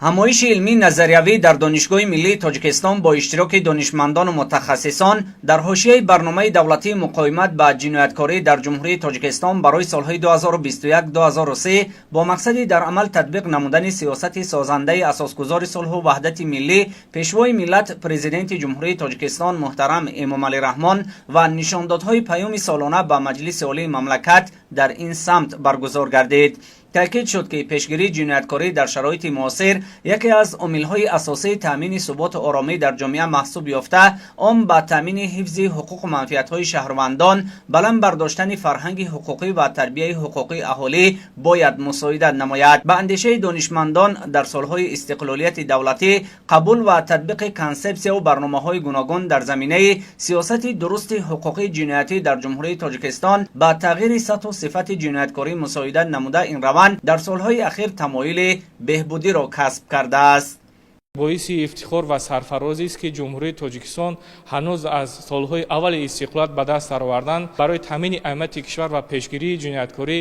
Ҳамоиши илмии назариявӣ дар Донишгоҳи миллии Тоҷикистон бо иштироки донишмандону мутахассисон дар ҳошияи барномаи давлатии муқовимат ба ҷинояткорӣ дар Ҷумҳурии Тоҷикистон барои солҳои 2021-2003 бо мақсади дар амал татбиқ намудани сиёсати созандаи асосгузори сулҳу ваҳдати миллӣ, Пешвои миллат, Президенти Ҷумҳурии Тоҷикистон муҳтарам Эмомалӣ Раҳмон ва нишондодҳои Паёми солона ба Маҷлиси Олии мамлакат дар ин самт баргузор гардид. Таъкид шуд, ки пешгирии ҷинояткорӣ дар шароити муосир яке аз омилҳои асосии таъмини суботу оромӣ дар ҷомеа маҳсуб ёфта, он ба таъмини ҳифзи ҳуқуқу манфиатҳои шаҳрвандон, баланд бардоштани фарҳанги ҳуқуқӣ ва тарбияи ҳуқуқии аҳолӣ бояд мусоидат намояд. Ба андешаи донишмандон, дар солҳои истиқлолияти давлатӣ қабул ва татбиқи консепсияву барномаҳои гуногун дар заминаи сиёсати дурусти ҳуқуқии ҷиноятӣ дар Ҷумҳурии Тоҷикистон ба тағйири сатҳу сифати ҷинояткорӣ мусоидат намуда, ин раванд дар солҳои ахир тамоили беҳбудиро касб кардааст. Боиси ифтихор ва сарфарозист, ки Ҷумҳурии Тоҷикистон ҳанӯз аз солҳои аввали истиқлолият ба даст даровардан барои таъмини амнияти кишвар ва пешгирии ҷинояткорӣ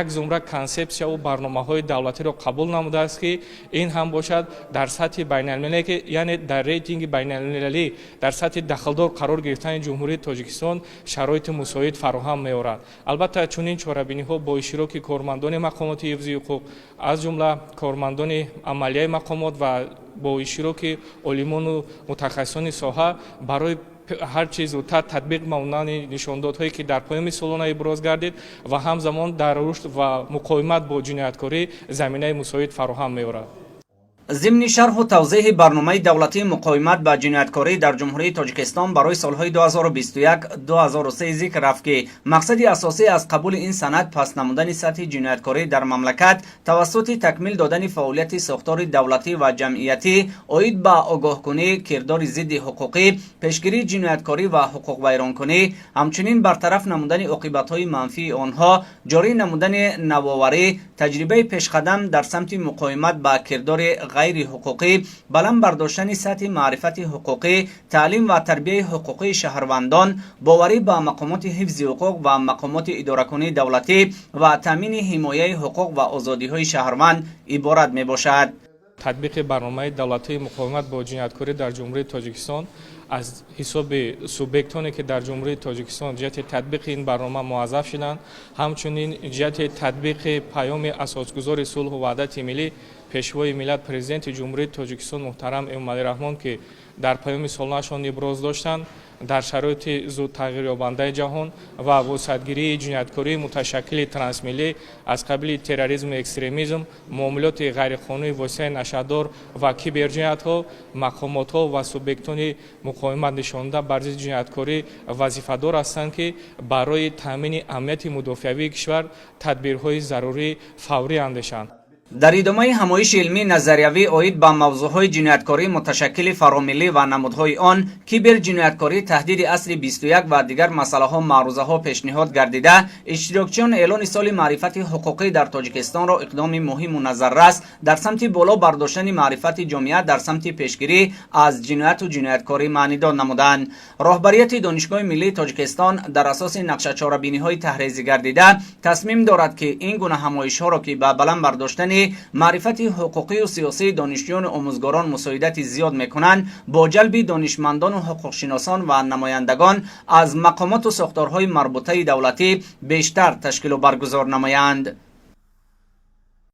як зумра консепсияву барномаҳои давлатиро қабул намудааст, ки ин ҳам бошад дар сатҳи байналмилалӣ, яъне дар рейтинги байналмилалӣ дар сатҳи дахлдор қарор гирифтани Ҷумҳурии Тоҷикистон шароити мусоид фароҳам меорад. Албатта, чунин чорабиниҳо бо иштироки кормандони мақомоти ҳифзи ҳуқуқ, аз ҷумла кормандони амалияи мақомот ва бо иштироки олимону мутахассисони соҳа барои ҳарчи зудтар татбиқ намудани нишондодҳое, ки дар Паёми солона иброз гардид, ва ҳамзамон дар рушд ва муқовимат бо ҷинояткорӣ заминаи мусоид фароҳам меорад. Зимни шарҳу тавзеҳи барномаи давлатии муқовимат ба ҷинояткорӣ дар Ҷумҳурии Тоҷикистон барои солҳои 2021-2003 зикр рафт, ки мақсади асосӣ аз қабули ин санад паст намудани сатҳи ҷинояткорӣ дар мамлакат тавассути такмил додани фаъолияти сохтори давлатӣ ва ҷамъиятӣ оид ба огоҳкунӣ, кирдори зидди ҳуқуқӣ, пешгирии ҷинояткорӣ ва ҳуқуқвайронкунӣ, ҳамчунин бартараф намудани оқибатҳои манфии онҳо, ҷорӣ намудани навоварӣ, таҷрибаи пешқадам дар самти муқовимат ба кирдори ғайриҳуқуқӣ, баланд бардоштани сатҳи маърифати ҳуқуқӣ, таълим ва тарбияи ҳуқуқии шаҳрвандон, боварӣ ба мақомоти ҳифзи ҳуқуқ ва мақомоти идоракунии давлатӣ ва таъмини ҳимояи ҳуқуқ ва озодиҳои шаҳрванд иборат мебошад. Татбиқи барномаи давлатии муқовимат бо ҷинояткорӣ дар Ҷумҳурии Тоҷикистон аз ҳисоби субъектоне, ки дар Ҷумҳурии Тоҷикистон ҷиҳати татбиқи ин барнома муваззаф шуданд, ҳамчунин ҷиҳати татбиқи Паёми асосгузори сулҳу ваҳдати миллӣ, Пешвои миллат, Президенти Ҷумҳурии Тоҷикистон муҳтарам Эмомалӣ Раҳмон, ки дар Паёми солонаашон иброз доштанд, дар шароити зуд тағйирёбандаи ҷаҳон ва вусъатгирии ҷинояткории муташаккили трансмиллӣ аз қабили терроризму экстремизм, муомилоти ғайриқонунии воситаи нашъадор ва киберҷиноятҳо, мақомотҳо ва субъектони муқовимат нишонда бар зидди ҷинояткорӣ вазифадор ҳастанд, ки барои таъмини амнияти мудофиавии кишвар тадбирҳои зарурӣ фаврӣ андешанд. Дар идомаи ҳамоиши илмии назариявӣ оид ба мавзӯъҳои ҷинояткории муташаккили фаромиллӣ ва намудҳои он, киберҷинояткорӣ, таҳдиди асри 21 ва дигар масъалаҳо маърузаҳо пешниҳод гардида, иштирокчиён эълони соли маърифати ҳуқуқӣ дар Тоҷикистонро иқдоми муҳиму назаррас дар самти боло бардоштани маърифати ҷомеа дар самти пешгирӣ аз ҷинояту ҷинояткорӣ маънидор намуданд. Роҳбарияти Донишгоҳи миллии Тоҷикистон дар асоси нақшачорабиниҳои таҳрезӣ гардида тасмим дорад, ки ин гуна ҳамоишҳоро, ки ба баланд бардоштани маърифати ҳуқуқию сиёсии донишҷӯёну омӯзгорон мусоидати зиёд мекунанд, бо ҷалби донишмандону ҳуқуқшиносон ва намояндагон аз мақомоту сохторҳои марбутаи давлатӣ бештар ташкилу баргузор намоянд.